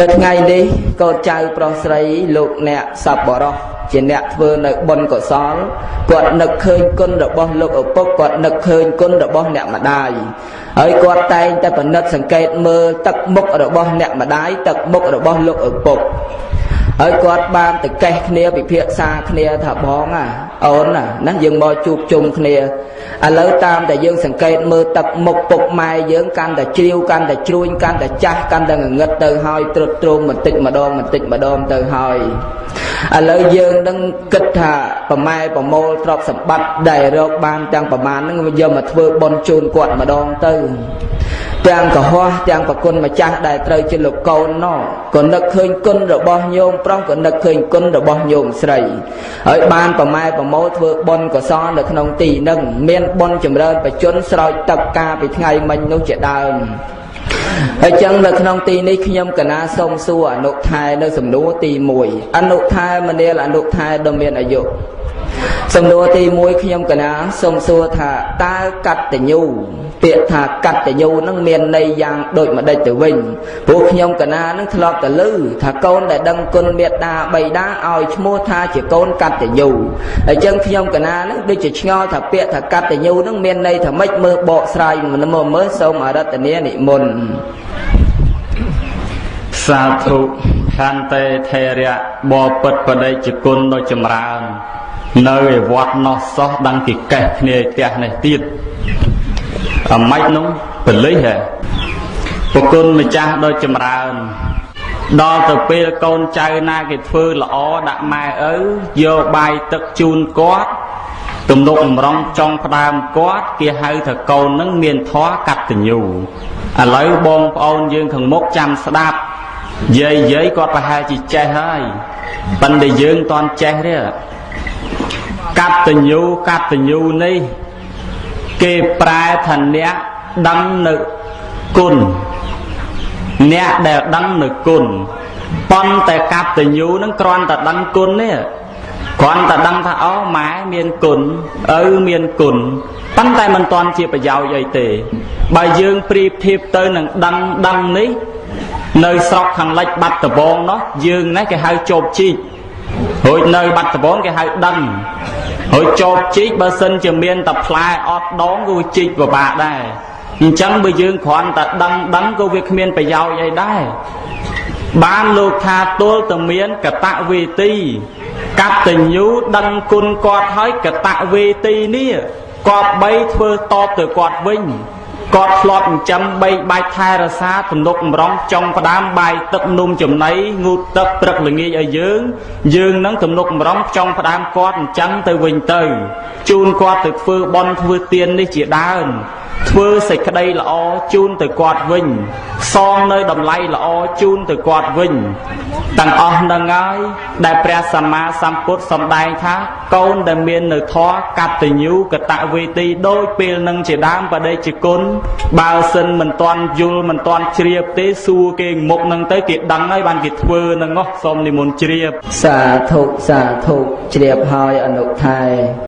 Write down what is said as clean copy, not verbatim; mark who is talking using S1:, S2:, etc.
S1: នៅថ្ងៃនេះកូនចៅប្រុសស្រីលោកអ្នកសប្បុរសជាអ្នកធ្វើនៅបុណ្យកុសលគាត់នឹកឃើញគុណរបស់លោកឪពុកគាត់នឹកឃើញគុណរបស់អ្នកម្ដាយហើយគាត់តែងតែពិនិត្យសង្កេតមើលទឹកមុខរបស់អ្នកម្ដាយទឹកមុខរបស់លោកឪពុកហើយគាត់បានទៅកេះគ្នាពិភាក្សាគ្នាថាបងអាអូនណាយើងមកជួបជុំគ្នាឥឡូវតាមតែយើងសង្កេតមើលទឹកមុខពុកម៉ែយើងកាន់តែជ្រាវកាន់តែជ្រួញកាន់តែចាស់កាន់តែងងឹតទៅហើយត្រុតត្រោមបន្តិចម្ដងបន្តិចម្ដងទៅហើយឥឡូវយើងនឹងគិតថាប្រម៉ែប្រមូលទ្រព្យសម្បត្តិដែលរកបានទាំងប្រមាណហ្នឹងយកមកធ្វើបុណ្យជូនគាត់ម្ដងទៅទាំងកុហកទាំងប្រគុណម្ចាស់ដែលត្រូវជាលោកកូនណោក៏នឹកឃើញគុណរបស់ញោមប្រុសក៏នឹកឃើញគុណរបស់ញោមស្រីហើយបានប្រម៉ែប្រមូលធ្វើបុណ្យកុសលនៅក្នុងទីនឹងមានបុណ្យចម្រើនបជនស្រោចទឹកកាពីថ្ងៃមិញនោះជាដើមហើយចឹងនៅក្នុងទីនេះខ្ញុំកណាសូមសួរអនុថែនៅសំណួរទី1អនុថែមនាលអនុថែដ៏មានអាយុសំណួរទី1ខ្ញុំកណាសូមសួរថាតើកតញ្ញូពាក្យថាកតញ្ញូនឹងមានន័យយ៉ាងដូចម្ដេចទៅវិញព្រោះខ្ញុំកណានឹងធ្លាប់តែឮថាកូនដែលដឹងគុណមេត្តាបិតាឲ្យឈ្មោះថាជាកូនកតញ្ញូហើយចឹងខ្ញុំកណានឹងដូចជាឆ្ងល់ថាពាក្យថាកតញ្ញូនឹងមានន័យថាម៉េចមើលបកស្រាយមើលមើលសូមអរតនានិមន្ត
S2: សាធុខន្តិថេរៈបពិតបដិជគុណដ៏ចម្រើននៅឯវត្តនោះសោះដឹងគេកេះគ្នាផ្ទះនេះទៀតអាម៉េចនោះបលិសហ៎ប្រគុណម្ចាស់ដ៏ចម្រើនដល់ទៅពេលកូនចៅណាគេធ្វើល្អដាក់ម៉ែឪយកបាយទឹកជូនគាត់ទំនុកបំរុងចុងផ្ដើមគាត់គេហៅថាកូននឹងមានធម៌កតញ្ញូឥឡូវបងប្អូនយើងខាងមុខចាំស្ដាប់យាយយាយគាត់ប្រហែលជាចេះហើយប៉ុន្តែយើងមិនតាន់ចេះទេកតញ្ញូកតញ្ញូនេះគេប្រែថាអ្នកដឹងនៅគុណអ្នកដែលដឹងនៅគុណប៉ុន្តែកតញ្ញូនឹងគ្រាន់តែដឹងគុណនេះគ្រាន់តែដឹងថាអូម៉ែមានគុណឪមានគុណប៉ុន្តែមិនទាន់ជាប្រយោជន៍អីទេបើយើងប្រៀបធៀបទៅនឹងដឹងដឹងនេះនៅស្រុកខាងលិចបាត់ដបងនោះយើងនេះគេហៅជោបជីករួចនៅបាត់ដបងគេហៅដឹងរួចជោបជីកបើសិនជាមានតែផ្លែអត់ដងក៏ជីកពិបាកដែរអញ្ចឹងបើយើងគ្រាន់តែដឹងដឹងក៏វាគ្មានប្រយោជន៍អីដែរបានលោកថាទល់តែមានកតវេទីកតញ្ញូដឹងគុណគាត់ហើយកតវេទីនេះគាត់បីធ្វើតបទៅគាត់វិញគាត់ធ្លាប់ចិញ្ចឹមបីបាច់ថែរក្សាទំនុកបំរុងចុងផ្ដើមបាយទឹកនំចំណីងូតទឹកព្រឹកល្ងាចឲ្យយើងយើងនឹងទំនុកបំរុងចុងផ្ដើមគាត់អញ្ចឹងទៅវិញទៅជូនគាត់ទៅធ្វើបន់ធ្វើទាននេះជាដើមធ្វើសេចក្តីល្អជូនទៅគាត់វិញសងនៅតម្លៃល្អជូនទៅគាត់វិញទាំងអស់នឹងហើយដែលព្រះសម្មាសម្ពុទ្ធសម្ដែងថាកូនដែលមាននៅធម៌កតញ្ញូកតវេទីដូចពេលនឹងជាដើមបដិជាគុណបើសិនមិនទាន់យល់មិនទាន់ជ្រាបទេសួរគេមុខនឹងទៅគេដឹងហើយបានគេធ្វើនឹងនោះសូមនិមន្តជ្រាប
S1: សាធុសាធុជ្រាបហើយអនុថែ